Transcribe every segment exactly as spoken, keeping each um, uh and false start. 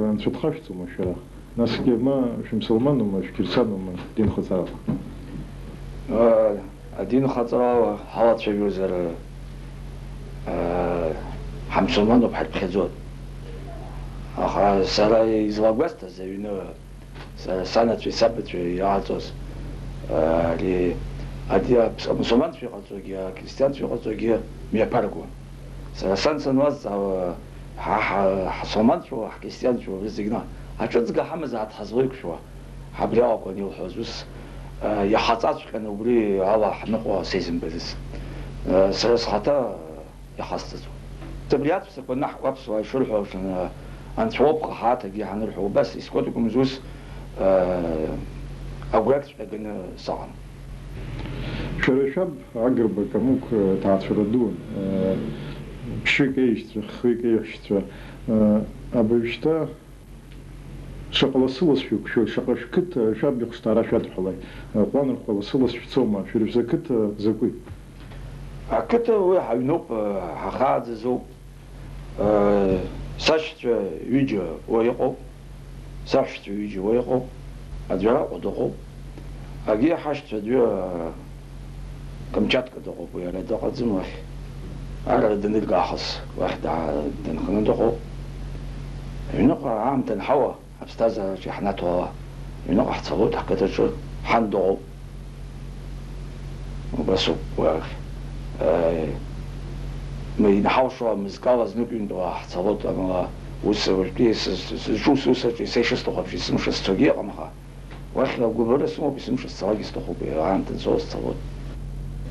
Анцәа дхашәҵома шәара? Насгьы ма шәымсылманума, шәқьырсанума, динхаҵарала? Адинхаҵарала ҳалацәажәозар, ҳамсылмануп, ҳарԥхьаӡоит. Аха сара излагәасҭаз аҩны, сара санацәеи сабацәеи иааҵоз, ари ади-, амсылманцәа иҟаҵогьы, ақристианцәа иҟаҵогьы мҩаԥаргон. Сара сан санлазҵаауа, ҳа, ҳа, ҳмусулманцәоу, ҳкристианцәоу, абри зегьы, аҿыҵга ҳамазааит ҳазлеиқәшәауа, ҳабри алакәын илҳәоз, ус, э, иаҳаҵаҵәҟьаны убри ала ҳныҟәо сеизымбаӡац. Э, сара схаҭа иахасҵаӡом. Абри аҵәцақәа наҳкуа аԥсуаа ишырҳәо, э, анцәа уоуп ҟаҳаҭ, акгьы ҳанырҳәо, убас искәадагәымыз ус, э, агәра ҵәҟьаганы сыҟан. Шәара шәаб Агрба Камыгә, э, ҭаацәара дуун, э, ԥшьҩык еишьцәа, хҩык еиҳәшьцәа, э, абыржәшьҭа шаҟа лассы-ласс шәықәшәоит, шаҟа шәқыҭа, э, шәаб ихәшҭаара шәадҳәалоит, э, ҟәланырхәа лассы-ласс шәцома, шәара шәзы ақыҭа закәи? Ақыҭа уи ҳаҩноуп, э, ҳахааӡазоуп. Сашьцәа ҩыџьа уа иҟоуп, саҳәшьцәа ҩыџьа уа иҟоуп, аӡәы араҟа дыҟоуп, агьи ҳашьцәа аӡәы Камчатка дыҟоуп, уи ара дыҟаӡам уахь, арра данырга аахыс уахь даа-, дынханы дыҟоуп. Аҩныҟа аамҭа анҳауа, аԥсҭазаараҿы иаҳнаҭо ала, аҩныҟа ҳцалоит, ҳқыҭаҿы ҳан дыҟоуп. Убас ауп, уахь, э, ма инаҳалшо амызкала знык-ҩынтәла ҳцалоит, амала ус уажәтәи сыз-, сызҿу сусаҿы са ишысҭаху еиԥш есымша сцогьы ыҟам, аха уахь агәыбылра сымоуп, есымша сцалакгьы сҭахуп, аамҭа анцо сцалоит.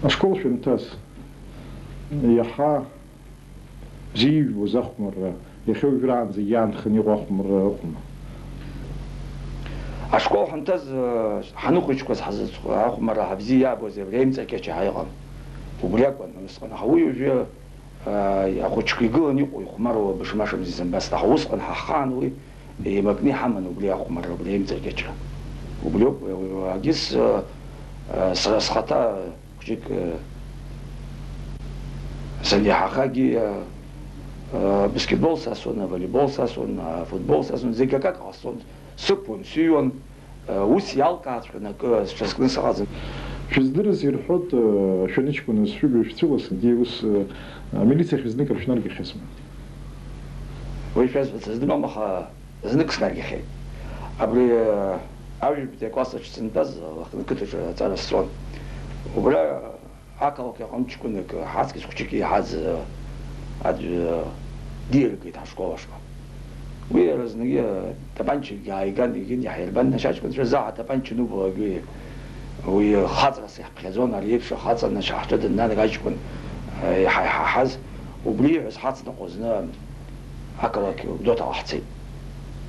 Ашкол шәанҭаз, иаҳа бзиа ижәбоз ахәмарра, иахьа уажәраанӡа иаанханы иҟоу ахәмарра ыҟоума? Ашкол ҳанҭаз, ҳаныхәыҷқәаз ҳзы-, ахәмарра ҳабзиа иаабоз абри аимҵакьача ҳәа иҟан. Убри акәын усҟан. Аха уи уажәы, ахәыҷқәа игыланы иҟоу ихәмаруа бышмашамзи сымбацт. Аха усҟан ҳахаан уи еимакны иҳаман убри ахәмарра, убри аимҵакьача. Убриоуп, агьыс, сара схаҭа Хәыҷык, э, санеиҳахагьы, э, э, баскетбол сасуан, аволейбол сасуан, афутбол сасуан, зегь акака ҟасҵон, сықәлон, сыҩуан, э, ус иалкааҵәҟьаны акы сҽазкны сыҟаӡам. Шәыздырыз ирҳәоит, э, шәаныҷкәыназ шәыжәла шәцәыласынгьы ус, э, амилициахь знык ршәнаргахьазма? Уи шәазҳәац сыздыруам, аха знык снаргахьеит. Абри, э, ажәабжьтәи акласс аҿы сынтәаз, Лыхны қыҭаҿы аҵара сҵон. Убра ақалақь аҟны ҷкәынак, ҳаҵкыс хәҷык еиҳаз, э, аӡә, э, диаргеит ҳашкол ашҟа. Уи иара знагьы, э, тапанчагьы ааиган, егьин иаҳирбан, нас аҷкәынцәа заҳа атапанча анубалак, уи, уи хаҵарас иаҳԥхьаӡон, ари еиԥш ахаҵа, нас ҳҿы дыннанаг аҷкәын, э, иҳа-, иҳаҳаз, убри ииҳәаз ҳацныҟәо зны ақалақь Гәдоуҭаҟа ҳцеит.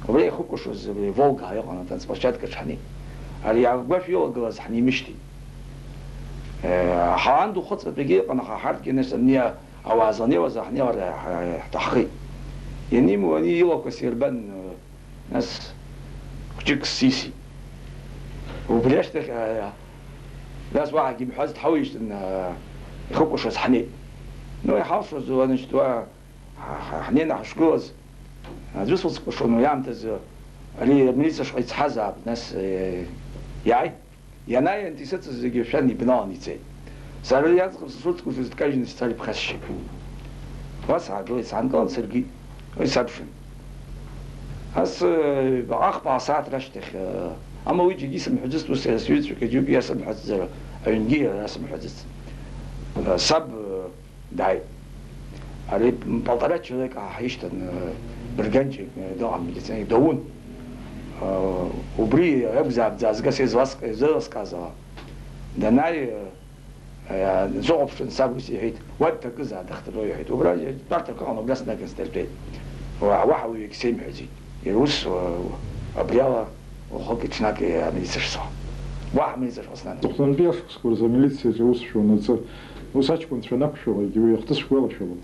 Убра ихыкәашоз абри Волга ҳәа иҟан, атранспорт площадкаҿ ҳнеит. Ари агәашә илагылаз ҳнимышьҭит. Э, ҳан духыҵратәгьы иҟан, аха ҳарҭгьы, нас, ани ауаа зланеиуаз ҳнеилар ҳ-, ҳҭаххеит. Ианиму, ани илақәа сирбан, э, нас хәҷык сисит. Убри ашьҭахь, э, нас уаҳагьы имҳәазт, ҳауеижьҭын, э, ихыкәашоз ҳнеит. Ну, иҳалшоз, значит, уа Ҳа-, ҳа-, ҳнеины ҳашгылаз, аӡәы сылцкәашон уи аамҭазы, ари амилициа шҟа ицҳазаап, нас, э, иааит. Ианааи, анҭ исыцыз зегьы шәан ибналан ицеит. Сара ари аӡӷаб сызлыцкәашоз дкажьны сцар иԥхасшьеит. Уа саагылеит, саанкылан сыргеит. Уи сабшан. Ас, э, баҟа-хԥа асааҭ рашьҭахь, э, ама уи џьаргьы исымҳәаӡацт, ус иара сҩызцәа џьоук иасымҳәацзар, аҩнгьы иара расымҳәаӡац. Э, саб, э, Дааит. Ари полтора человека ҳишьҭан, э, Бырганчик, э, дыҟан, милиционер, даун. Э, убри иакәзаап ӡаазгаз изласк-, изласкааз ала. Данааи, э, э, дсыхәаԥшын, саб ус иҳәеит, уа дҭакызаап, дахҭатәоу иҳәеит. Убра тәарҭак ыҟан, убра снаган сдыртәеит. Уа-, уаҳа уаҩ егьсеимҳәаӡеит. Иара ус, э, абри ала Уахыки-ҽнаки амилициа шцо. Уаҳа амилициа шҟа снанагеит. Аҵыхәтәантәи ашықәсқәа рзы амилициаҿы аус шәонаҵы, ус аҷкәынцәа анақәшәалакгьы уи ахҭыс шәгәалашәалома?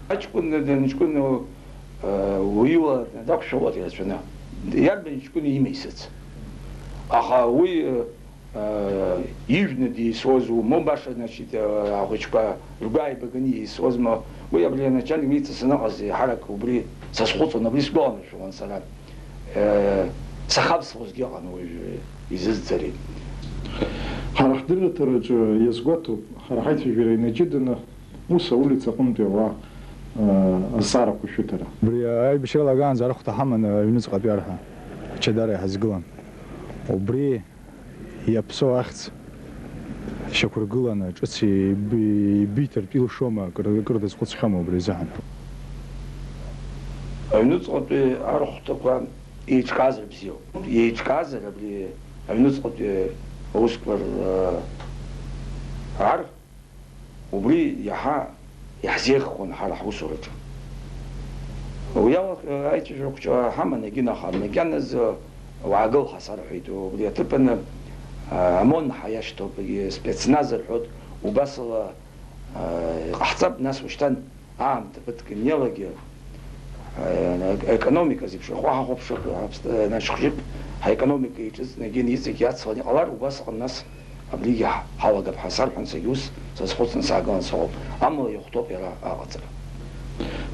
Аҷкәын данҷкәыну, э, уаҩыла дақәшәалоит ирацәаны. Иарбан ҷкәыни имеисыц. Аха уи, э, ижәны дисуазу, моу баша, значит, э, ахәыҷқәа ргәы ааибаганы иисуазма, уи абри аначальник милициа саныҟаз еиҳарак убри сазхәыцуан, абри сгәаланаршәалон сара. Сахабзхозгьы ыҟан уажәы изызӡари? Ҳара ҳдырраҭараҿы иазгәаҭоуп, ҳара ҳаицәажәара инаҷыданы ус аулица аҟынтәи ауаа, э, азҵаарақәа шәыҭара. Убри аибашьра лагаанӡа арахәҭа ҳаман аҩныҵҟатәи арҳәа, Чадараи ҳазгылан. Убри иаԥсоу ахьӡ шьақәыргыланы ҿыц еиб-, еибиҭартә илшома, акыр, акыр дазхәыцхьоума убри азыҳәан? Аҩныҵҟатәи архәҭақәа еиҿкаазар бзиоуп. Еиҿкаазар абри аҩныҵҟатәи аусқәа р-, ар, убри иаҳа иаҳзеиӷьхон ҳара ҳусураҿы. Уи ала, аицәажәарақәа ҳаман, егьи наха, макьаназы уаагыл ҳасарҳәеит, убри аҭыԥаны, а, ОМОН ҳәа иашьҭоуп, егьи спецназ рҳәоит, убасала, а, иҟаҳҵап, нас ушьҭан аамҭа ԥыҭк ианиалагьы, а, економика зеиԥшрахо ҳахәаԥшыр, ҳаԥс-, а, нас хәыҷык ҳаекономика иҿыҵны, егьи иҵегь иацлан иҟалар, убасҟан нас Абригьы ҳ-, ҳалагап ҳәа сарҳәон, саргьы ус сазхәыцны саагылан сыҟоуп. Амала иахәҭоуп иара аҟаҵара.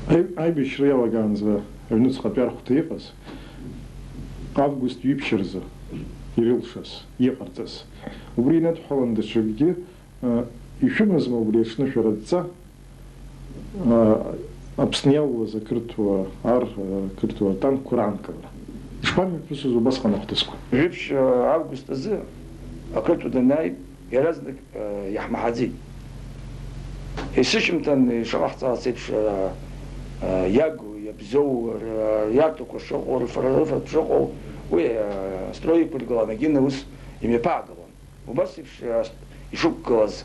Аи-, аибашьра иалагаанӡа аҩныҵҟатәи архәҭа иҟаз, август ҩаԥшь рзы ирылшаз, иҟарҵаз. Убри инадҳәалан даҽакгьы, э, ишәымазма убри аҽны шәара адҵа? А, Аԥсны иалалаз ақырҭуа ар, ақырҭуа танкқәа раанкылара. Ишԥамҩаԥысыз убасҟан ахҭысқәа? Жәиԥшь, а, август азы ақырҭуа данааи, иаразнак, а, иаҳмаҳаӡеит. Есышьыжьымҭан ишаҟаҳҵалац еиԥш, а, а, иагу, иабзоу, р-, иарҭақәа шыҟоу, рыфара-, рыфатә шыҟоу, уи, а, астрои иқәыргылан, егьи ус имҩаԥаагалон. Убас еиԥш, а, ишықәгылаз,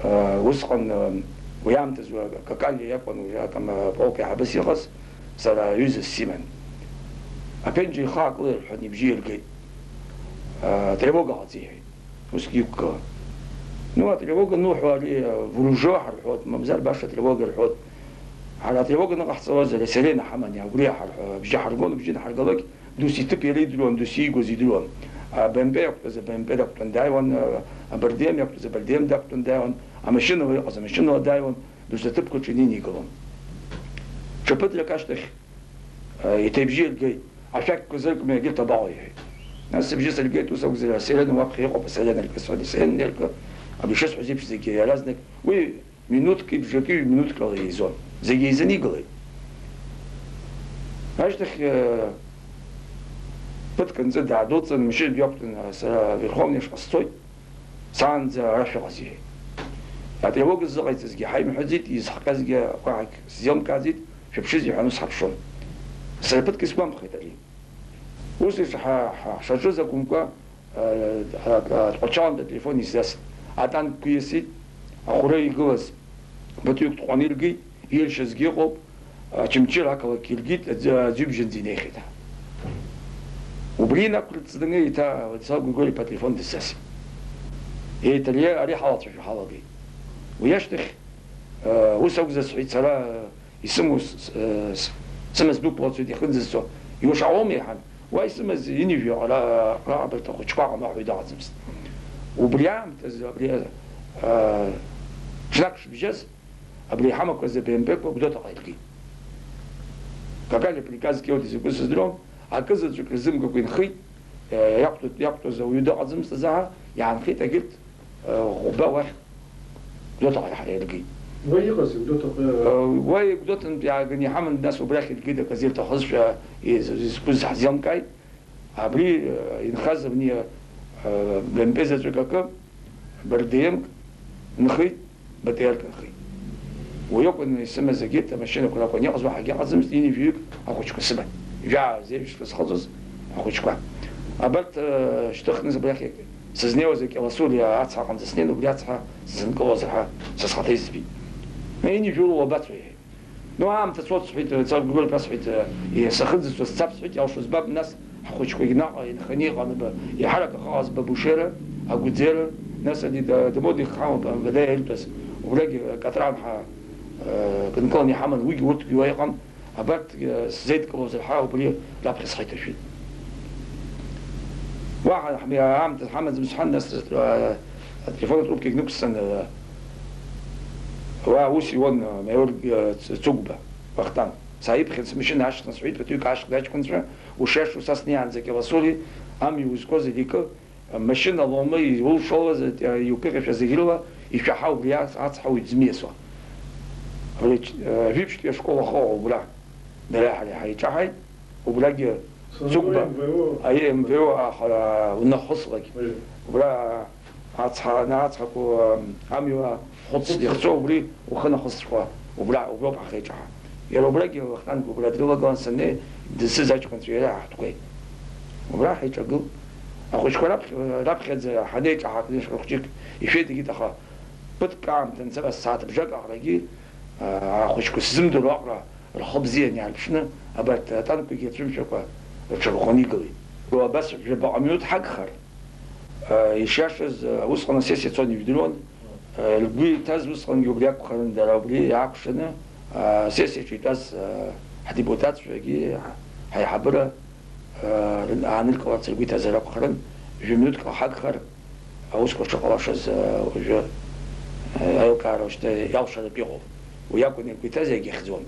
а, усҟан, а, уи аамҭазы Какалиа иакәын уи акама полк аиҳабыс иҟаз, сара аҩыза симан. Аԥенџьыр ихы аакылирҳәан ибжьы иргеит. А, тревога ҟаҵа иҳәеит. Усгьы иқәгылан. Ну, атревога ануҳәо, ари, а, вружо ҳарҳәоит, мамзар баша тревога рҳәоит. Ҳара атревога аныҟаҳҵалоз, ари асирена ҳаман, иаагәриаҳар ҳәа абжьы ҳаргон, абжьы анҳаргалак, Досу иҭыԥ иара идыруан, досу иигоз идыруан. А, Б М П иақәтәаз, а, Б М П дақәтәан дааиуан, а, а, Б Р Д М иақәтәаз, а, Б Р Д М дақәтәан дааиуан, амашьынала иҟаз, амашьынала дааиуан, досу аҭыԥқәа аҿы инеигылон. Ҽа ԥыҭрак ашьҭахь, а, еиҭа ибжьы иргеит, ашәақьқәа зыркуа егьырҭ абаҟоу, иҳәеит. Нас сыбжьы сыргеит, ус акәзар, асирена уаԥхьа иҟоуп, асирена аркы, сҳәеит, асирена аркы, абри ишысҳәаз еиԥш зегьы иаразнак, уи Минуҭки бжаки ҩ-минуҭкала еизон. Зегьы еизаны иҟалеит. Ашьҭахь, э, ԥыҭк анҵы даадәылҵын, машьына дҩақәтәан, сара Верховни ашҟа сцоит, саанӡа ара шәыҟаз, иҳәеит. Атревога ззыҟаиҵазгьы ҳаимҳәаӡеит, изҳҟьазгьы уаҳагь сзеилымкааӡеит, шәыԥшыз, иҳәан, ус ҳаԥшуан. Сара ԥыҭк исгәамԥхеит ари. Ус еиԥш ҳа-, ҳа-, ҳшаҿыз акәымкәа, Атҟәарчалантәи ателефон исзаст. Атанкқәа иасит, ахәра игылаз батәҩык тҟәаны иргеит, иршьызгьы ыҟоуп, Очамчыра ақалақь иргеит, аӡы-, аӡҩыбжьанӡа инеихьеит. Убри инақәырҵӡаны еиҭа Владислав Григорий-иԥа ателефон дысзасит. Еиҭа ари, ари ҳалацәажәо ҳалагеит. Уи ашьҭахь, ус акәзар сҳәеит сара, Исымоу с-, с-, э, с-, сымаҵ дәықәлацәеит ихынӡызцо, иушаауама иҳәан, уа исымаз инижәҩа ара, аҟабарҭа ахәыҷқәа аҟны аҳәаҩ дыҟаӡамызт. Убри аамҭазы, абри, э, ҽнак шыбжьаз, абри иҳамақәаз аб-, Б М П-қәа Гәдоуҭаҟа иргеит. Какалиа приказк иоуеит изакәыз сыздыруам, акы заҵәык рзымгакәа инхеит, э, иақәтәа-, иақәтәаз ауаҩы дыҟаӡамызт азаҳа, иаанхеит егьырҭ, э, хәба уахь Гәдоуҭаҟа иаҳа-, иргеит. Уа иҟази, Гәдоуҭаҟа? Э, уа Гәдоуҭантә иааганы иҳаман, нас убрахь иргеит, акы зирҭахызшәа, из-, изқәыз ҳзеилымкааит. Абри, э, инхаз абни, э, Б М П заҵәык акы, Б Р Д М-к нхеит, Б Т Р-к нхеит. Уи акәын исымаз, егьырҭ амашьынақәа ракәын иҟаз, уаҳагьы ыҟаӡамызт, инижәҩык ахәыҷқәа сыман. Жәаа зеижәшықәа схыҵуаз ахәыҷқәа. Абарҭ, э, шьҭыхны абрахь сызнеиуаз акьаласури ацҳа аҟынӡа снеин, убри ацҳа сзынкылозар ҳәа са схаҭа исӡбеит. Инижәула уабацо, иҳәеит. Ну, аамҭа цоит, сҳәеит, цалкгьы ҳәа сҳәеит, э, сахьынӡацо сцап, сҳәеит, иалшо збап, нас ҳхәыҷқәагьы наҟ инханы иҟан, ба, еиҳарак ахаҟаз Бабушера, Агәӡера, нас ани да-, Дамодеи ихаауп, Амгадаиа иртәыз, убрагьы Катран ҳа, э, кынкыланы иҳаман, уигьы урҭгьы уа иҟан, абарҭ, э, сзеидкылозар ҳәа убри раԥхьа схы иҭашәеит. Уаҳа ҳми-, аамҭа ҳамаӡам сҳәан, нас, э, ателефон атрубкагь нықәсҵан, э, уа аус иуан, э, маиор, э, Ц-, Цыгәба, Вахтанг. Сааиԥхьан, смашьына аашьҭнасҳәеит, ԥыҭҩык аашьҭнахит аҷкәынцәа, Ушиашоу, са снеиаанӡа Кьаласури амҩа узқәа зегьы икы, машьына лоума, иулшола, иуԥыхьашәа зегь рыла ишәаҳа убри ац-, ацҳа уаҩ дзымиасуа. Абри, э, жәиԥшьтәи ашкол ахы убра дара ҳара ҳаиҿаҳаит, убрагьы Цыгәба, М В О. А, М В О аха, унахыслак. М. Убра Ацҳа, ацҳақәа, амҩа хәыцс ихҵәо, убри ухы нахысҵәҟьа, убра, уброуп ҳахьеиҿаҳа. Иара убрагьы Вахтанг убра дрылагылан саннеи, дысыз аҷкәынцәа иара иаҳҭқәеи. Убра ҳаиҿагылт. Ахәыҷқәа раԥхьа, раԥхьаӡа ҳанеиҿаҳа, акнышәҟәа хәҷык ишәеит, егьит, аха ԥыҭк аамҭа анцара, сааҭ бжак аҟарагьы, аа, ахәыҷқәа сзымдыруа аҟара рхы бзиан иаарԥшны, абарҭ атанкқәагьы ацәымшәақәа рҽырӷәӷәаны игалеит. Абас жәабаҟа минуҭ ҳагхар, ишиашаз, усҟан асессиа цон, ижәдыруан, ргәы иҭаз усҟангьы убри акәхарын, дара убри иаакәшаны, асессиаҿы итәаз ҳдепутатцәагьы, ҳаиҳабыра, ааныркыларц ргәы иҭазар акәхарын, жәа-минуҭк ҳагхар, аусқәа шыҟалашаз, уажәы, аилкаара уажәшьҭа иалшаратә иҟоуп. Уи акәын иргәы иҭаз, иагьахьӡон.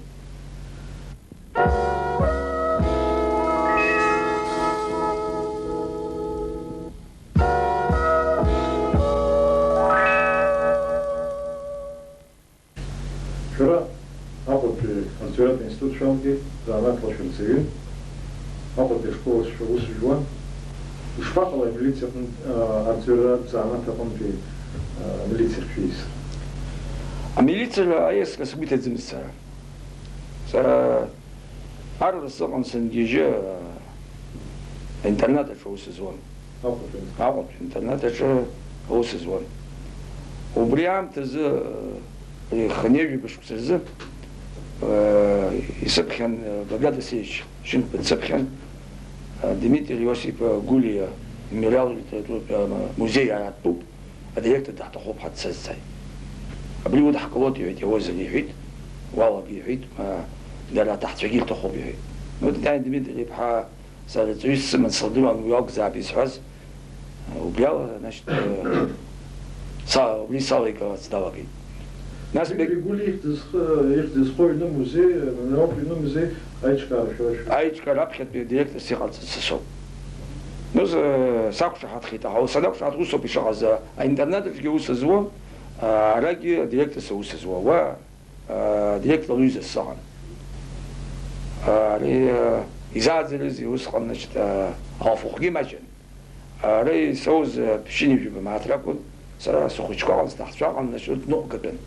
Шәара Аҟәатәи арҵаҩратә институт шәалгеит, занааҭла шәырҵаҩын, Аҟәатәи ашкол аҿы шәус жәуан. Ишԥаҟалеи амилициа аҟынтә, аа, арҵаҩратә занааҭ аҟынтәи, аа, амилициахь шәиасра? Амилициара аиасра сгәы иҭаӡамызт сара. Сара арра сыҟан сангьежьы, аа, аинтернат аҿы аус зуан. Аҟәатәи. Аҟәатәи интернат аҿы аус зуан. Убри аамҭазы, э, хынҩажәи жәаба шықәса рзы, э, исыԥхьан, э, Баграт Васильевич Шьынқәба дсыԥхьан, э, Дмитрий Иосиф Гулиа мемориал литературатә, э, музеи ара дтәуп, адиректор даҳҭахуп ҳәа дсазҵааит. Абри удҳкылоит, иҳәеит, иауазар, иҳәеит, уалага, иҳәеит, э, дара аҭаҳцәагьы ирҭахуп, иҳәеит. Ну, Дмитрий-иԥҳа Сара ҵаҩыс сыман сылдыруан, уи акәзаап изҳәаз. Убри ала, значит, э, са, убри салеигаларц далагеит. Нас Дмитрий Гәлиа ихьӡ зхы, ихьӡ зху аҩны музеи, мемориалтә ҩны музеи аиҿкаара шәара шәы- Аиҿкаара аԥхьатәи адиректорс иҟарҵаз са соуп. Ну, с-, сақәшаҳаҭхеит, аха санақәшаҳаҭ усоуп ишыҟаз, а, аинтернат аҿгьы аус зуа, а, арагьы адиректорс аус зуа. Уа Директор лҩыза сыҟан. Ари, изааӡарызеи усҟан, значит, алафахәгьы маҷын. Ара исоуз ԥшьынҩажәи жәаба мааҭ ракәын, сара схәыҷқәа ыҟан, сҭаҳцәа ыҟан, значит, урҭ ныҟәгатәын.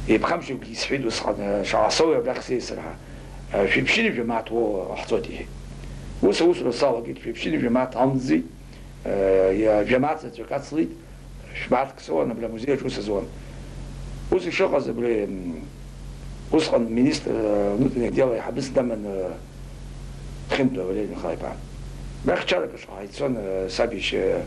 Еиԥхамшьакгьы исҳәеит усҟан, шаҟа соуи абрахь сеисыр ҳәа. Шәи ԥшьынҩажәа мааҭ уа ҟаҳҵоит, иҳәеит. Ус аусура салагеит, шәи ԥшьынҩажәа мааҭ алҵит, жәа мааҭ заҵәык ацлеит. Шә-мааҭк соуан абри амузеи аҿы ус зуан. Ус ишыҟаз абри, м, усҟан министр, э, внутренних дел аиҳабыс даман, э, Хьынтәа Валери Михаил-иԥа. Абра хьчарак аҿы ҳаиццон, э, саб иашьа,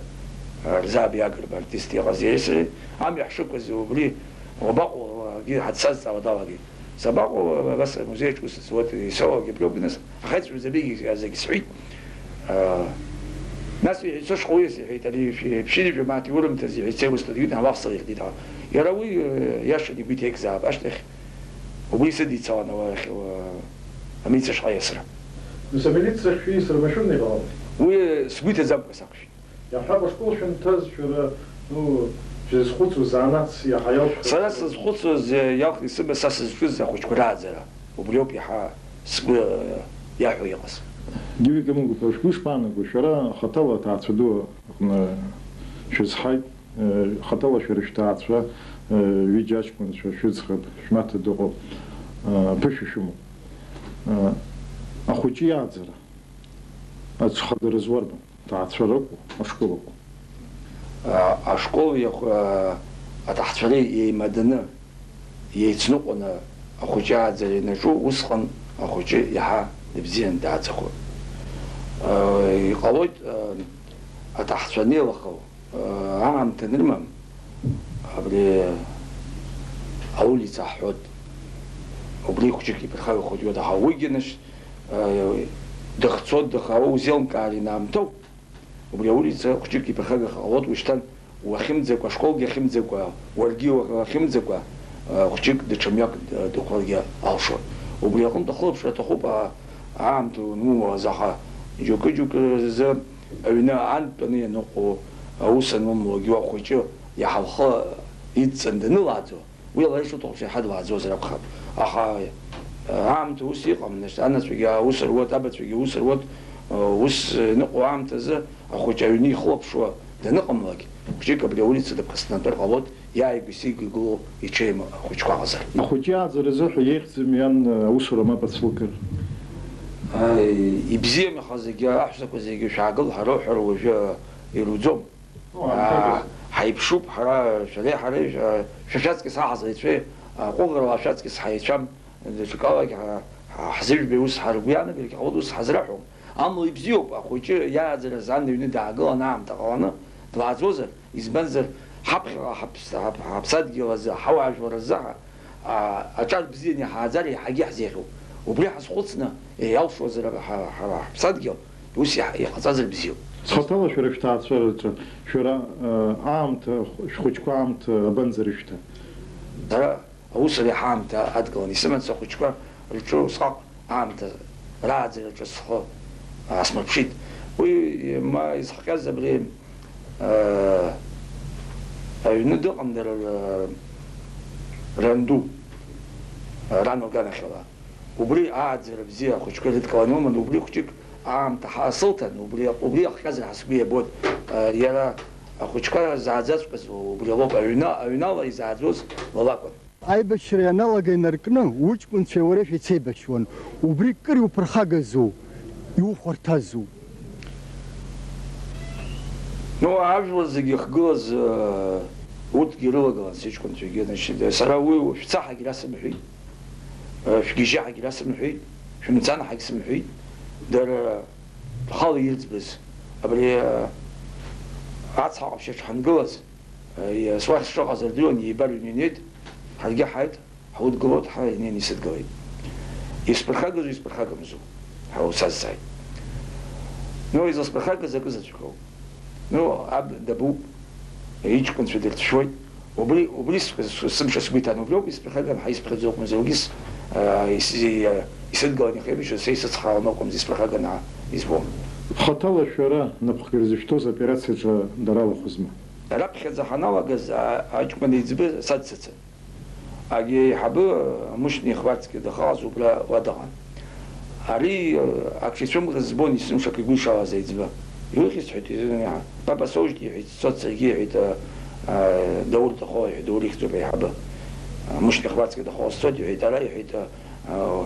э, Рзаби Агрба артист иҟаз иареи сареи. Амҩа ҳшықәыз убри уабаҟоу, акгьы ҳацазҵаауа далагеит. Сабаҟоу, абас амузеи аҿы ус зуеит, исоуагьы абриоуп, нас, ахаҵәҟьа зегьы, зегьы сҳәеит. Нас иҳәеит, сышҟа уиас иҳәеит, ари шәи-, ԥшьынҩажәа мааҭ иурымҭаз иҳәеит, сеиуасҭа дыҩны алаф салихит, аха иара уи, э, иашан игәы иҭеикзаап, ашьҭахь убри сыдицалан ауаа ахь, э, амилициа шҟа иасра. Нас амилициа ахь шәиасра машәырны иҟалама? Уи сгәы иҭаӡамкәа сақәшәеит. Иаҳҳәап, ашкол шәынҭаз шәара, ну, шәызхәыцуаз занааҭс иаҳа иалшәхьоу? Сара сызхәыцуаз, э, иалхны исымаз са сызҿыз ахәыҷқәа рааӡара. Убриоуп иаҳа сгәы, э, иаҳәо иҟаз. Георги Камыгәыԥҳа, шәгәы ишԥаанаго, шәара хаҭала аҭаацәа ду аҟны шәызҳаит, э, хаҭала шәара шәҭаацәа, э, ҩыџьа аҷкәынцәа шәыӡӷаб, шәмаҭа дыҟоуп, э, аԥышәа шәымоуп. Э, ахәыҷы иааӡара аӡә хадара зуарбан? Ҭаацәаракәу, ашколакәу? А, ашкол иахә-, а, аҭаҳцәареи еимаданы, еицныҟәаны ахәыҷы ааӡара ианаҿу, усҟан ахәыҷы иаҳа дыбзианы дааӡахоит. А, иҟалоит, а, аҭаҳцәа анеилахау, а, аамҭа анрымам, абри аулица ҳҳәоит, убри хәыҷык иԥырхагахоит, иуадаҳауа. Уигьы, нас, а, дыхцо, дыхаауа узеилымкаар инаамҭоу. Убри аулица хәҷык иԥырхагахар ҟалоит, ушьҭан уахьымӡакәа, ашколгьы ахьымӡакәа, уаргьы уахьымӡакәа, э, хәҷык даҽа мҩак, э, дықәларгьы алшоит. Убри аҟынтә ахылаԥшра аҭахуп, а-, аамҭа уанумуаз, аха џьоукы-џьоукы рзы аҩны антәаны ианыҟоу, аус анумуагьы, уахәыҷы иаҳа лхы идҵан данылааӡо, уи лара ишылҭаху еиҳа длааӡозар акәхап. Аха, а, аамҭа ус иҟам, нас, анацәагьы аус руеит, абацәагьы аус руеит, а, ус ианыҟоу аамҭазы ахәыҷы аҩны ихылаԥшуа даныҟамлак, хәыҷык абри аулица дыԥхасҭанатәыр ҟалоит, иааигәа-сигәа игылоу иҽеим ахәыҷқәа аҟазар. Ахәыҷы иааӡара азыҳәа еиӷьӡам иан аусура мап ацәылкыр. Ааи, ибзиам, аха зегьы, аҳәсақәа зегьы шәаагыл ҳәа рауҳәар уажәы ируӡом. О, Аа, анцәа ҳаиԥшуп ҳара, шәареи ҳареи, шәа-, шәа шәаҵкыс ҳаҳазаҩцәеи, а, ҟәыӷарала шәаҵкыс ҳаицәам, даҽакалагь ҳа-, ҳа-, ҳзыжәбеи ус ҳаргәы иаанагар, иҟалоит ус ҳазраҳәом. Амала ибзиоуп, ахәыҷы иааӡара азы ан иҩны даагылан аамҭа ҟаланы длааӡозар, избанзар, ҳаԥхьаҟа ҳаԥс-, ҳаԥ-, ҳаԥсадгьыл азы, ҳауаажәлар азы ҳа-, а, аҿар бзианы иҳааӡар еиҳагьы иаҳзеиӷьуп. Убри ҳазхәыцны, иалшозар ҳа-, ҳара ҳаԥсадгьыл, ус иаҳ-, иҟаҵазар бзиоуп. Хаҭала шәара шәҭаацәараҿы, шәара, э, аамҭа, шәхәыҷқәа аамҭа абанӡарышәҭа? Дара аусура иаҳа аамҭа адгылан исыман, схәыҷқәа рҿы усҟак аамҭа рааӡараҿы схы аасмырԥшит. Уи ма изхҟьаз абри, э, аҩны дыҟан дара р-, ранду, ран лганахьала. Убри ааӡара бзиа ахәыҷқәа ирыдкыланы уман, убри хәҷык аамҭа ҳасылҭан, убри, убри ахҟьазар ҳа сгәы иабоит, э, иара ахәыҷқәа зааӡаҵәҟьаз убри лоуп, аҩна-, аҩнала изааӡоз ла лакәын. Аибашьра ианалага инаркны, уҷкәынцәеи уареи шәеицеибашьуан. Убри кыр иуԥырхагазу, иухәарҭазу? Ну, ажәлар зегьы ихгылаз, э, урҭгьы ирылагылан сыҷкәынцәагьы, значит, сара уи шәцаҳагь расымҳәеит. Шәгьежьаҳагь расымҳәеит, шәымцанҳагь сымҳәеит. Дара рхала ирӡбаз, абри, ацҳа ҟаԥшьаҿ ҳангылаз, суахь сшыҟаз рдыруан, еибарыҩны инеит, ҳаргьы ҳааит, ҳудгылоит, ҳа инеины исыдгылеит. Исԥырхагазу, исԥырхагамзу? Ҳа усазҵааит. Ну, изласԥырхагаз акы заҵәык ауп. Ну, аб дабуп, иҷкәынцәа дырҭшәуеит. Убри, убри с-, с-, сымша сгәы иҭан, убриоуп исԥырхаган, ҳа исԥхьаӡо акәымзар, уигьы с-, а, ис-, и-, а, исыдгылан ихеибашьуаз, са исыцхраауан акәымзар, исԥырхаган ҳәа избом. Хаҭала шәара напхгара зышәҭоз аоперациаҿы дара алахәызма? Раԥхьаӡа ҳаналагаз, а, аҷкәын еиҵбы са дсыцын. Ак еиҳабы, Мушьни Хварцкиа дахалаз убра уа дыҟан. Ари, э, ак шицәымӷыз збон, есымша ак игәы ишалаз аиҵбы. Иухьысҳәеит, изыниаҳа. Папа, соужьте, иҳәеит, сцоит саргьы, иҳәеит, э, э, Даур дахоу, иҳәеит, Даур ихьӡуп аиҳабы. Э, Мушьни Хварцкиа дахоу, сцоит, иҳәеит, ара, иҳәеит, э, э,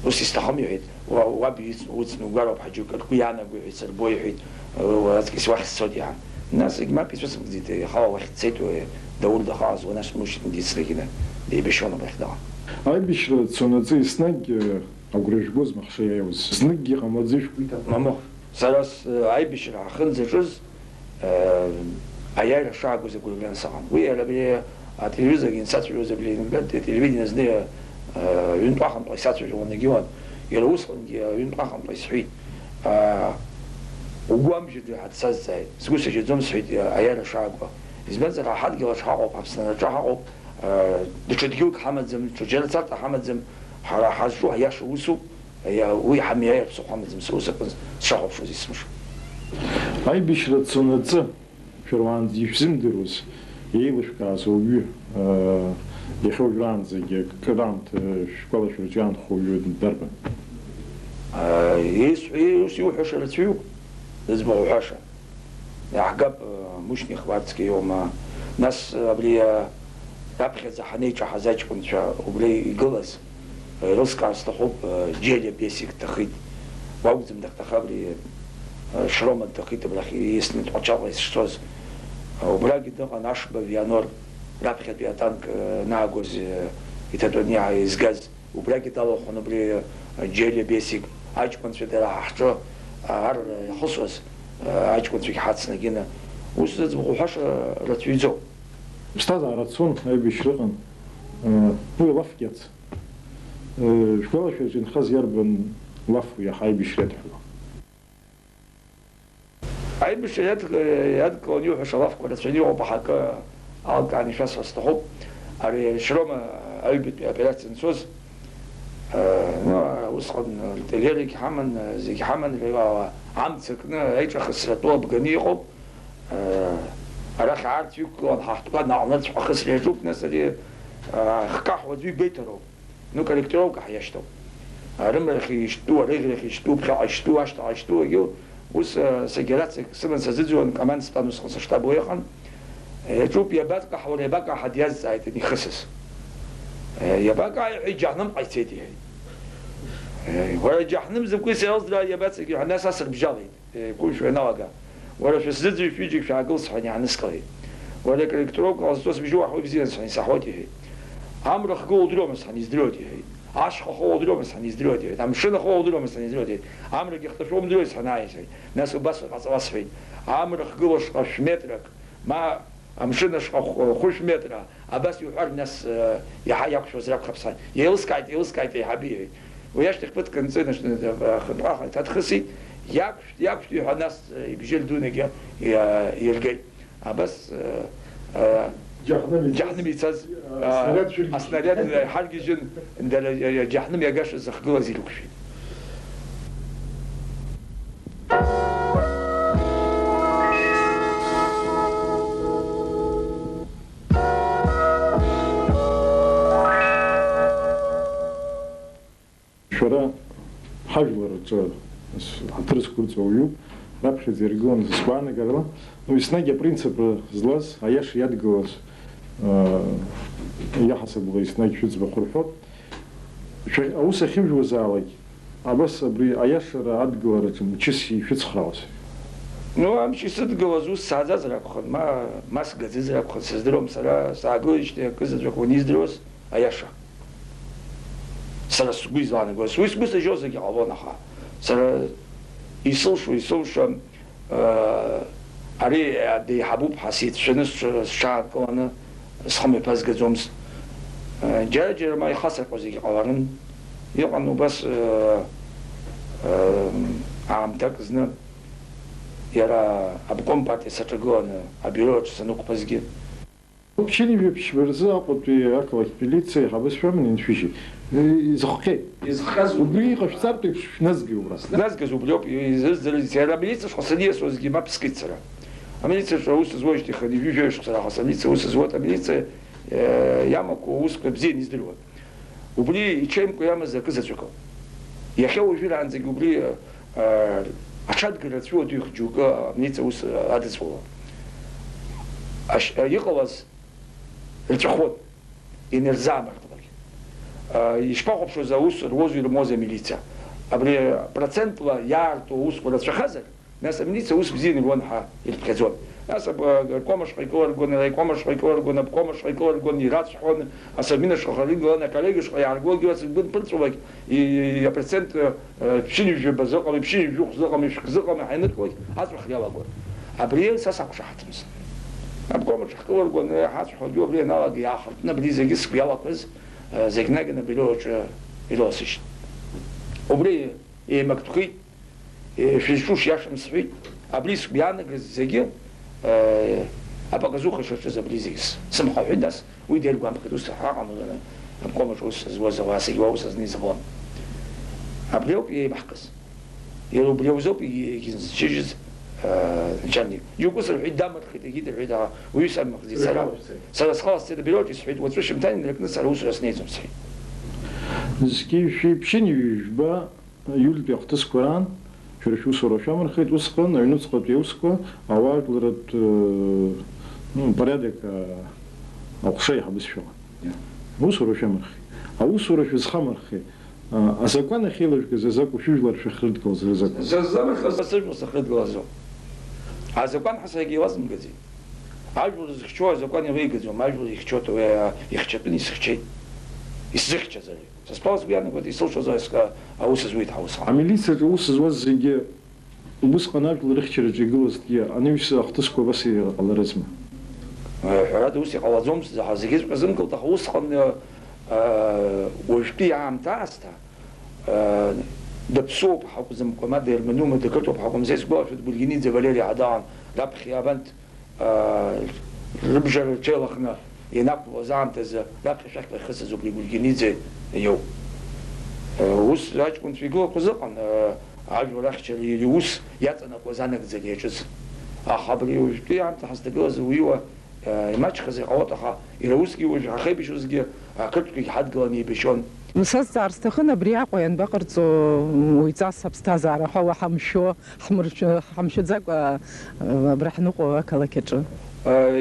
ус исҭахым, иҳәеит. Уа-, уаб иц-, уцны угәароуп, ҳаџьук ргәы иаанаго, иҳәеит, сырбо, иҳәеит, уа-, аҵкьыс уахь сцоит, иаҳәан. Нас егьмап исыцымҵит, ихала уахь дцеит, уи Даур дахалаз, уа нас Мушьни дицны егьины деибашьуан абрахь дыҟан. Аибашьра цонаҵы еснагь, э, агәра жәгозма ахшыҩ иааиуаз? Зныкгьы иҟамлаӡеи шәгәы иҭан? Мамоу, сара с-, аибашьра ахьынӡаҿыз, Э, аиааира шаагоз агәырҩан сыҟан. Уи иара абри ателевизоргьы ансацәажәоз, абри Ленинград телевидение зны, э, ҩынтә ахынтә исацәажәон, егьиуан. Иара усҟангьы ҩынтә ахынтә исҳәеит. Э, угәамжьаӡои ҳәа дсазҵааит. Сгәы сажьаӡом, сҳәеит, аиааира шаагуа. Избанзар, ҳа ҳадгьыл аҿы ҳаҟоуп, Аԥсны аҿы ҳаҟоуп, э, даҽа дгьылк ҳамаӡам, даҽаџьара царҭа ҳамаӡам, ҳара ҳазҿу ҳаиаша усуп. Иа-, уи ҳамиааир ԥсыхәа амаӡам, са ус акәын сшахәаԥшуаз есымша. Аибашьра цонаҵы, шәара уаанӡа ишәзымдыруаз, еилышәкааз ауаҩы, аа, иахьа уажәраанӡагьы акыр аамҭа шәгәалашәараҿы иаанхо уаҩы дарбан? Аа, ис-, ис-, иуҳәаша рацәаҩуп, зыӡбахә уҳәаша. Иаҳгап, э, Мушьни Хварцкиа иоума, нас, э, абри, э, раԥхьаӡа ҳанеиҿаҳаз аҷкәынцәа убри игылаз, э, ирылскаар сҭахуп, э, Џьелиа Бесик дҭахеит. Уакәӡам дахьҭаха, абри, э, Шрома дҭахеит, абрахь ииасны Тҟәарчалҟа исшьцәаз. Э, убрагьы дыҟан Ашба Вианор, раԥхьатәи атанк, э, анаагоз, э, иҭатәаны иаа-, изгаз. Убрагьы далахәын убри, э, Џьелиа Бесик, аҷкәынцәа дара ҳа ҳҿы, э, ар иахысуаз, э, аҷкәынцәагьы ҳацнагьаны. Ус зыӡбахә уҳәаша рацәаҩӡоуп. Ԥсҭазаара цон, аибашьра ыҟан, э, уи алафгьы ац. Э, шәгәалашәараҿы инхаз иарбан лафу иаҳа аибашьра иадҳәалоу? Аибашьра иад-, иадкыланы иуҳәаша алафқәа рацәаны иҟоуп, аха акы алкааны ишәасҳәар сҭахуп. Ари Шрома аҩбатәи аоперациа анцоз, Ну, усҟан артиллерагь ҳаман, зегь ҳаман, амца кны аиҿахысра атәы абганы иҟоуп. Арахь аарцә иқәгылан, ҳа ҳтәқәа наҟ-нырцә ҳахысра иаҿуп, нас ари, хкаҳәа аӡәы игәеиҭароуп. Ну, корректировка ҳиашьҭоуп. Арымрахь ишьтәу, арыӷьрахь ишьтәу, ԥхьаҟа ишьтәу, ашьҭахьҟа ишьтәу, егьу, ус, сагьарацагь сыман сазыӡырҩуан, команда стәан усҟан сыштаб уа иҟан. Иаҿуп, иабакаҳауа, иабакаҳа диазҵааит ихысыз. Иабакаҳа, иҳәеит, џьаҳным ҟаицеит, иҳәеит. Уара џьаҳным закәи сеилздраа иабацагьы ҳәа, нас асырбжьалеит. Еиқәымшәо ианалага, уара шәысзыӡырҩ шәҩыџьагь шәаагыл сҳәан иааныскылеит. Уара корректировка ҟазҵо сыбжьы уаҳауеит бзианы сҳәан, исаҳауеит иҳәеит. Амра хгыло удыруама сҳәан, издыруеит иҳәеит. Ашьха ахоу удыруама сҳәан, издыруеит иҳәеит. Амшын ахоу удыруама сҳәан, издыруеит иҳәеит. Амрагьы хҭашәо умдыруеит сҳәан, ааи сҳәеит. Нас убас ҟаҵала сҳәеит. Амра хгыло шҟа шәметрак, ма Амшын ашҟа хә-, хәышә метра, абас иуҳәар, нас, э, иаҳа иақәшәозар акәхап сҳәан. Еилыскааит, еилыскааит, еиҳабы иҳәеит. Уи ашьҭахь ԥыҭк анҵы, нас, э, ахынҳәаха иҭадхысит, иақәшәт, иақәшәт иҳәа, нас, э, ибжьы лдуны егьа, иа-, иргеит. Абас, э, э, џьаҳаным ицаз, џьаҳаным ицаз, э, э, аснариад шәыргьежьит. Аснариад, э, ҳаргьежьын, дара, э, џьаҳаным иагаша зыхгылаз ирықәшәеит. Шәара ҳажәлар рҿы ҳаҭыр зқәырҵо уаҩуп, раԥхьаӡа иргыланы сгәаанагарала, ну, еснагь апринцип злаз, аиаша иадгылаз, э, иаҳасабала еснагь шәыӡбахә рҳәоит. Шәа-, аус ахьыжәуазаалак, абас абри аиашара адгылараҿы мчыс ишәыцхраауазеи? Ну, амч исыдгылаз ус сааӡазар акәхарын, ма, ма сгаӡазар акәхарын, сыздыруам сара, саагылеижьҭеи акы заҵәык уаниздыруаз, аиаша. Сара сгәы излаанагоз, уи сгәы сажьозаргьы ҟалон, аха сара исылшо, исылшо, Ари деиҳабуп ҳәа сицәшәаны сҽы-, сҽаанкыланы схы мҩаԥазгаӡомызт. Џьара-џьара ма ихасырҟьо зегьы ҟаларын. Иҟан убас, аамҭак зны иара обком партиа саҿагыланы абиуро аҿы санықәԥазгьы. Ԥшьынҩажәи ԥшьба рзы Аҟәатәи ақалақьтә милициа аиҳабы сҳәама иншәыжьи? Изыхҟьеит. Изыхҟьаз убри иҟашәҵартә еиԥш шәназгеи убра? Назгаз убриоуп, изызӡарыз иара амилициаҿы саниасуазгьы мап скит сара. Амилициаҿы аус зуеижьҭеи хынҩажәи жәаҩа шықәса раахыс амилициа аус зуеит, амилициа, э, иамақәоу аусқәа бзианы издыруан. Убри ичеимкәа иамаз акы заҵәык ауп. Иахьа уажәраанӡагь убри, э, аҽадгара рацәоуп, џьоукы амилициа аус адыҵәуалон. Аш-, иҟалаз рҵәахуан, инарзаамыртуагь. А, ишԥахәаԥшуаз аус руазу ирымуазу амилициа? Абри процентла иаарту аусқәа рацәахазар, нас амилициа аус бзианы ируан ҳәа ирыԥхьаӡон. Нас аб-, аобком ашҟа икылыргон, араиком ашҟа икылыргон, обком ашҟа икылыргон, ирацәхон, асовмин ашҟа иргылан, аколлега шҟа иааргогьы ас игәы нԥырҵәалак, и-, и-, ипроцент, э, Э, ԥшьынҩажәаба зыҟами, ԥшьынҩажәи хә зыҟами, шәк зыҟами ҳәа иныркуеит, аҵәахра иалагоит. Абри са сақәшаҳаҭымызт. Аобком аҿы ҳкылыргон, э, ҳаҵәахуагьы убри аналага иаахыртны абри зегьы сгәы иалақәаз, э, зегь наганы абиуро аҿы ирыласыжьт. Убри еимактәхеит, э, шәызҿу шиашам сҳәеит. Абри сгәы иаанагаз зегьы, э, апоказуха шаҿыз абри зегьы с-, сымхаҳәеит, нас Уи деилгәамԥхеит, ус ҳаҟан, аобком аҿы ус зуаз ауаа зегьы уа ус азны изыҟалон. Абри ауп еибаҳкыз. Иара убри ауп егь-, егьынсцәыжьыз, аа, начальник. Џьоукы сырҳәеит, дамырхит, егьит рҳәеит, аха уаҩы самырхӡеит. Сара, сара схала сцеит абиуроҿ, исҳәеит, уаҵәы шьымҭан инаркны сара усура снеиӡом, сҳәеит. Зқьи жәшәи ԥшьынҩажәи жәба Иултәи ахҭысқәа раан, шәара шәусура шәамырхеит, усҟан аҩнуҵҟатәи аусқәа ауаажәларратә, э, ну, порядок, э, аҟәша еиҳабызшәала. Иа. Аусура шәамырхеит. Аусура шәызхамырхеит. А, азакәан ахьеилажәгаз азакәу шәыжәлар шәахьрыдгылаз рызакәу? Сыззамырхаз сыжәлар сахьрыдгылазоуп. Азакәан ҳәа саргьы илазымгаӡеит. Ажәлар зыхьчо азакәан илеигаӡом, ажәлар ихьчоит, уи, а, ихьчатәын, исыхьчеит. Исзыхьчаз ари. Са стәала сгәы иаанагоит, исылшоз аус, аус зуеит ҳәа усҟан. Амилициаҿы аус зуаз зегьы убысҟан ажәлар рыхьчараҿы игылазҭгьы, анаҩс ахҭысқәа абас иҟаларызма? Ҳәарада, ус иҟалаӡомызт, аха зегьыҵәҟьа зымкылт, аха усҟан, э, э, уажәтәи аамҭа аасҭа, э, даԥсуоуп ҳәа акәӡамкәа, ма дерманума, дақырҭуоуп ҳәа акәымзар, исгәалашәоит, Гәыргениӡе Валери ҳәа даҟан, раԥхьа абанҭ, аа, рыбжара рҽеилахны ианақәлоз аамҭазы, раԥхьа шәахьҟа ихысыз убри Гәыргениӡе иоуп. Ус аҷкәынцәа игылақәаз ыҟан, ажәлар ахьчара иара иус иаҵанакуаз анагӡара иаҿыз. Аха абри уажәтәи аамҭа ҳазҭагылаз уиуа имаҷхазар ҟалоит, аха иара усгьы уажә ҳахеибашьуазгьы ақырҭқәагьы ҳадгыланы еибашьуан. Сазҵаар сҭахын, абри Аҟәа ианбаҟарҵо, уаҩҵас аԥсҭазаара ҳәа уаҳа мшәо, ҳмыршәы-, ҳамшәаӡакәа, абра ҳныҟәо ақалақь аҿы?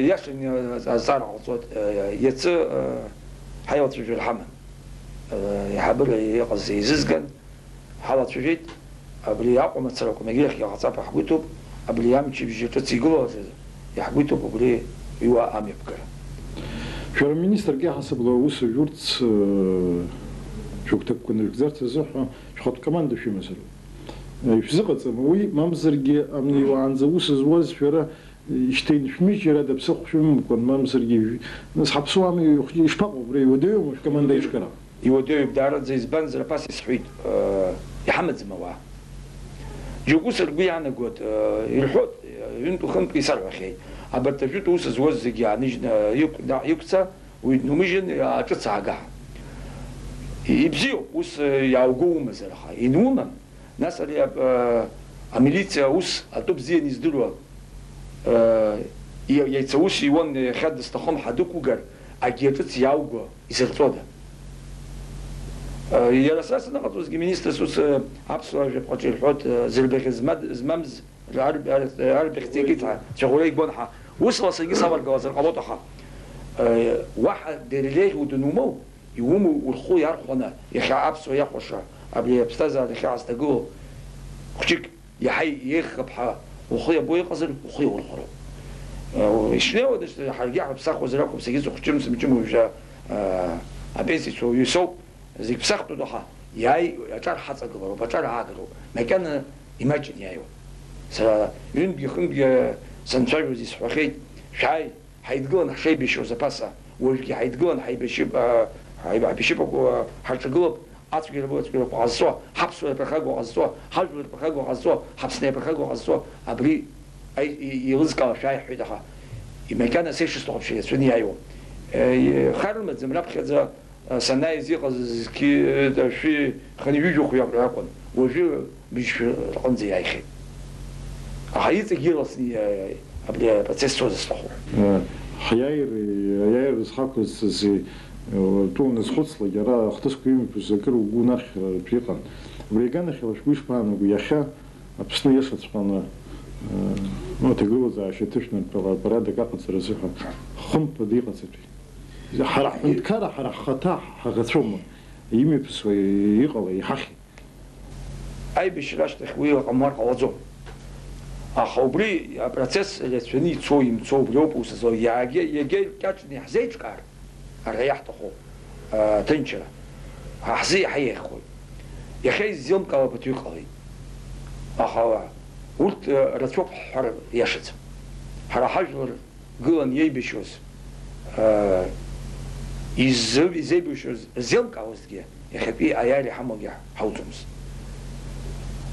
Иашан азҵаара ҟалҵоит. Иацы ҳаилацәажәара ҳаман. Аиҳабыра иҟаз еизызган, ҳалацәажәеит, абри Аҟәа мацарақәа егьырахь иҟаҵап ҳәа ҳгәы иҭоуп, абри амчыбжьы ҿыц игылаз иаҳгәы иҭоуп убри иуа амҩаԥгара. Шәара министрк иаҳасабала аус жәурц, э, шәыгәҭакқәа нажәгӡарц азыҳәа шәхатә команда шәымазароуп. Э, ишәзыҟаҵама уи, мамзаргьы амни уаанӡа аус зуаз шәара Ишьҭа иншәмыжьыр ада ԥсыхәа шәымамкәан, мамзаргьы, нас ҳаԥсуа ами, ишԥаҟоу, убра иуадаҩума шәкоманда аиҿкаара? Иуадаҩуп даараӡа, избанзар, аԥас исҳәеит, э, иҳамаӡам ауаа. Џьоукы ус ргәы иаанагоит, э, ирҳәоит, э, ҩынтә-хынтә исарҳәахьеит. Абарҭ ажәытә ус зуаз зегьы ааныжьны, э, иқә-, да-, иқәца, уи днумыжьын, э, аҿыц аага. Ибзиоуп, ус, э, иаауго умазар, аха инумам, Нас ари ап-, а, амилициа аус атәы бзианы издыруа, а, иа-, иацы аус иуан, иахьа дысҭахым ҳәа дықәугар, акгьы ҿыц иаауго изырҵода? А, иара сара саныҟаҵозгьы министрс ус, а, аԥсуаа жәаԥҟаҿы ирҳәоит, а, зырбаӷь змад-, змамз ар-, ар-, арбаӷь ҵеикит ҳәа, цәаӷәара игон ҳәа. Усала саргьы саларгалазар ҟалоит, аха, а, уаҳа дерелеӷь удын умоу, Иумоу урхәы иархәаны, иахьа аԥсуа иахәаша, абри аԥсҭазаара ахьаазҭагылоу, хәҷык иаҳа иеиӷьхап ҳәа ухы иабо иҟазар, ухы иаурхәароуп. Э, ишнеиуа дышьҭа, ҳаргьы ҳаԥсахуазар акәым, сагьыҵыхәҷым, сымҷым уажәы, э, апенсиацәа уаҩы соуп, зегь ԥсахтәуп, аха иааи аҿар ҳаҵагылароуп, аҿар аагароуп, макьана имаҷын иааиуа. Сара ҩынтәгьы-хынтәгьы санцәажәоз исҳәахьеит, шәааи, Ҳаидгылан ҳшеибашьуаз аԥаса, уажәгьы ҳаидгылан ҳаибашьып, аа, ҳаиб-, ҳаибашьыпақәа ҳарҿагылап, ацәгьарақәа, ацәгьарақәа ҟазҵо, ҳаԥсуара ԥырхагоу ҟазҵо, ҳажәлар ԥырхагоу ҟазҵо, ҳаԥсны иаԥырхагоу ҟазҵо, абри аи-, и-, еилызкаауа шәааи ҳҳәеит, аха макьана сеишысҭахуп шәа иацәаны иааиуа. Е, хар рымаӡам раԥхьаӡа. Санааиз иҟаз зқьи, ашәи хынҩажәи жәохә иакәын, уажәы быжьшәа рҟынӡа иааихьеит. Аха иҵегь ирласны иа-, абри апроцесс цозар сҭахуп. Ҳиааир, аиааира зхақәызҵаз, э, тәы уназхәыцлак, иара ахҭысқәа имҩаԥыз акыр угәы унахьыртә иҟан. Убри аганахьала шәгәы ишԥаанаго, иахьа Аԥсны иашаҵәҟьаны, э, ну, аҭагылазаашьа аҭышәнартәала апорядок аҟаҵара азыҳәа хымԥада иҟаҵатәи? Ҳара ҳҳәынҭқарра, ҳара ҳхаҭа ҳаӷацәоума имҩаԥысуа иҟала, иҳахьи? Аибашьра ашьҭахь уи ыҟамлар ҟалаӡом. Аха убри апроцесс рацәаны ицо-имцо убриоуп ус злоу. Иагьа, иагьа иркьаҿны иаҳзеиҿкаар, ара иаҳҭаху, а, ҭынчра, ҳа ҳзы иаҳа еиӷьхоит. Иахьа иззеилымкаауа абаҭ иҟалеит. Аха урҭ, а, рацәоуп ҳҳәар иашаӡам. Ҳара ҳажәлар гылан иеибашьуаз, аа, иззы-, изеибашьуаз рзеилкаауазҭгьы, иахьатәи аиааира иҳамоугьы ҳауӡомызт.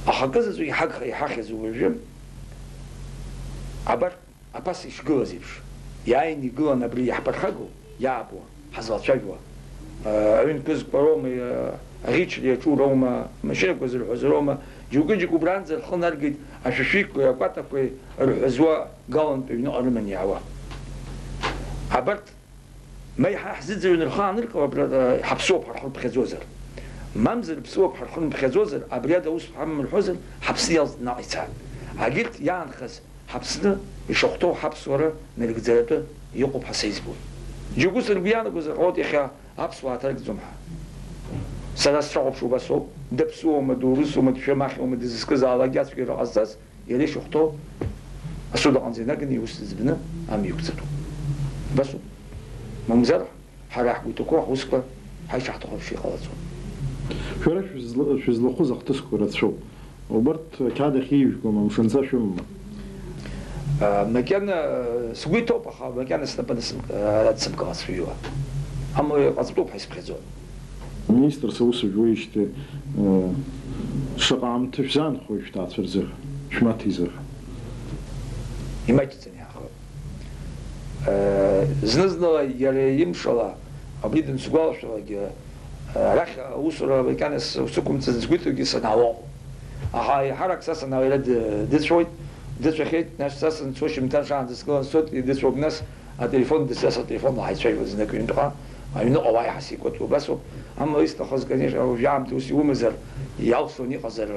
Аха акы заҵәык иҳагха-, иҳахьыз уажәы, абар, абас ишгылаз еиԥш, иааины игылан абри иаҳԥырхагоу, иаабо, ҳазлацәажәо, аа, аҩнкызқәа роума, аа, аӷьычра иаҿу роума, амашьынақәа зырҳәоз роума, џьоукы-џьоукы убранӡа рхы наргеит, ашәишәиқәеи акәатақәеи рҳәазуа, галантә аҩныҟа рыманы иаауа. Абарҭ, ма иаҳа ҳзыӡырҩны рхы ааныркылап, ра-, ра-, ҳаԥсуоуп ҳархырԥхьаӡозар. Мамзар ԥсуоуп ҳархырымԥхьаӡозар, абри ада ус ҳамам рҳәозар, ҳаԥсны иалҵны наҟ ицап. Агьырҭ иаанхаз ҳаԥсны ишахәҭоу ҳаԥсуара нарыгӡаратәы иҟоуп ҳәа са избоит. Џьоукы ргәы иаанагозар ҟалоит иахьа аԥсуаа ҭаркӡом ҳәа. Сара сшахәаԥшуа убас ауп, даԥсуоума, дурысума, дшәамахьоума, дызызкызаалакгьы ацәгьара ҟазҵаз, Иара ишахәҭоу асуд аҟынӡа инаганы иус ӡбны амҩа иқәҵатәуп. Абасоуп. Мамзар, ҳара ҳгәы иҭақәоу ҳусқәа ҳа ишаҳҭаху еиԥш иҟалаӡом. Шәара шәызла-, шәызлахәыз ахҭысқәа рацәоуп. Убарҭ ақьаад ахь иижәгома, мшынҵа шәымоума? А, макьана, сгәы иҭоуп, аха макьана снапы анысым-, ара дсымкылац шәыҩуа. Амала иҟаҵатәуп ҳәа исыԥхьаӡоит. Министрс аус жәуеижьҭеи, э, шаҟа аамҭа шәзаанхои шәҭаацәа рзыҳәа, шәмаҭа изыҳәа? Имаҷӡаны иаахоит. Э, зны-зынла иара имшала, абри дансгәалашәалакгьы, Арахь аусура макьана сықәымҵын сгәы иҭоугьы санаауа ыҟоуп. Аха еиҳарак са санаауа иара ды-, дыцәоит, дыцәахьеит, нас са санцо шьымҭан шаанӡа сгылан сцоит, дыцәоуп, нас ателефон дысзас ателефонла ҳаицәажәоит знык ҩынтәҟа, аҩныҟа уа иаҳа сикәаҭоуп, убасоуп. Амала исҭахыз, конечно, уажәы аамҭа ус иумазар, иалсуан иҟазар,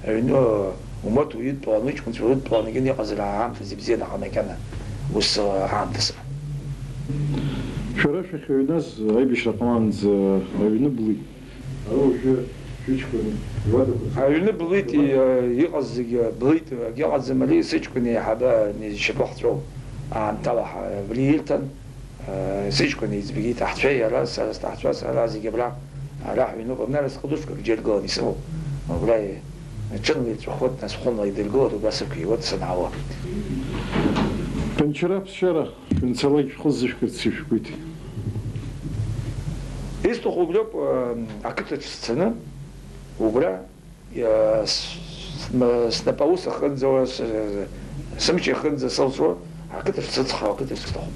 аҩны умоҭа уидтәалан, уҷкәынцәа урыдтәалан, егьын иҟазар аамҭазы ибзиан, аха макьана ус аамҭазы. Шәара шәахьыҩназ аибашьра ҟалаанӡа аҩны блит. Ара уажәы шәыҷкәын иуадақәа Аҩны блит, и-, иҟаз зегьы блит, акгьы ыҟаӡам, ари сыҷкәын еиҳабы ишьапы ҳҵәоуп. Аамҭала ҳа-, абри ирҭан, э, сыҷкәын еиҵбагьы иҭаҳцәеи иара, сара сҭаҳцәа, сара зегьы абра, ара ҳҩныҟа, абна разҟы дусқәак џьаргылан исымоуп. Убра и-, ҽынла ирҵәахуеит, нас хәынла идыргылоит, убра сықәиуеит санаауа. Тәанчара аԥсшьара шәанцалак шәхы зышәкырц ишәкуеит. Исҭаху убриоуп, э, ақыҭаҿ сцаны, убра, э, с-, см-, снапы аус ахынӡауа, с-, сымч ахынӡа сылҵуа, ақыҭаҿ сыцхраау, ақыҭаҿ сҭахуп.